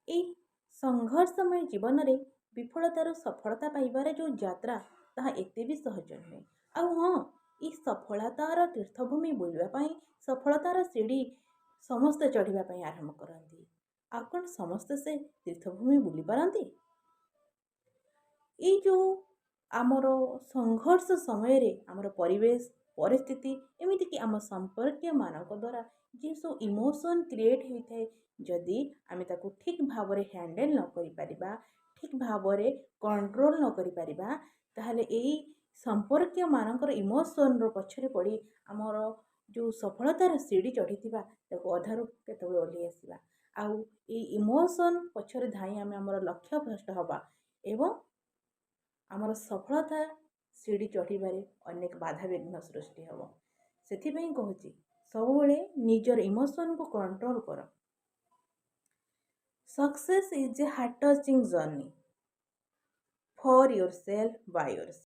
ଏଇ ସଂଘର୍ଷମୟ ଜୀବନରେ ବିଫଳତାରୁ ସଫଳତା ପାଇବାର ଯେଉଁ ଯାତ୍ରା, ତାହା ଏତେ ବି ସହଜ ନୁହେଁ। ଆଉ ହଁ, ଏଇ ସଫଳତାର ତୀର୍ଥଭୂମି ବୁଲିବା ପାଇଁ ସଫଳତାର ସିଡ଼ି ସମସ୍ତେ ଚଢ଼ିବା ପାଇଁ ଆରମ୍ଭ କରନ୍ତି। ଆଉ କ'ଣ ସମସ୍ତେ ସେ ତୀର୍ଥଭୂମି ବୁଲି ପାରନ୍ତି? ଏଇ ଯେଉଁ ଆମର ସଂଘର୍ଷ ସମୟରେ ଆମର ପରିବେଶ, ପରିସ୍ଥିତି, ଏମିତିକି ଆମ ସମ୍ପର୍କୀୟମାନଙ୍କ ଦ୍ୱାରା ଯେଉଁ ସବୁ ଇମୋସନ୍ କ୍ରିଏଟ୍ ହୋଇଥାଏ, ଯଦି ଆମେ ତାକୁ ଠିକ୍ ଭାବରେ ହ୍ୟାଣ୍ଡେଲ୍ ନ କରିପାରିବା, ଠିକ୍ ଭାବରେ କଣ୍ଟ୍ରୋଲ୍ ନ କରିପାରିବା, ତାହେଲେ ଏଇ ସମ୍ପର୍କୀୟମାନଙ୍କର ଇମୋସନ୍ର ପଛରେ ପଡ଼ି ଆମର ଯେଉଁ ସଫଳତାର ସିଡ଼ି ଚଢ଼ିଥିବା, ତାକୁ ଅଧାରୁ କେତେବେଳେ ଓହ୍ଲେଇ ଆସିବା। ଆଉ ଏଇ ଇମୋସନ୍ ପଛରେ ଧାଇଁ ଆମେ ଆମର ଲକ୍ଷ୍ୟ ଭ୍ରଷ୍ଟ ହେବା ଏବଂ ଆମର ସଫଳତା ସିଡ଼ି ଚଢ଼ିବାରେ ଅନେକ ବାଧାବିଘ୍ନ ସୃଷ୍ଟି ହେବ। ସେଥିପାଇଁ କହୁଛି, ସବୁବେଳେ ନିଜର ଇମୋସନ୍କୁ କଣ୍ଟ୍ରୋଲ୍ କର। Success is a heart touching journey for yourself, by yourself.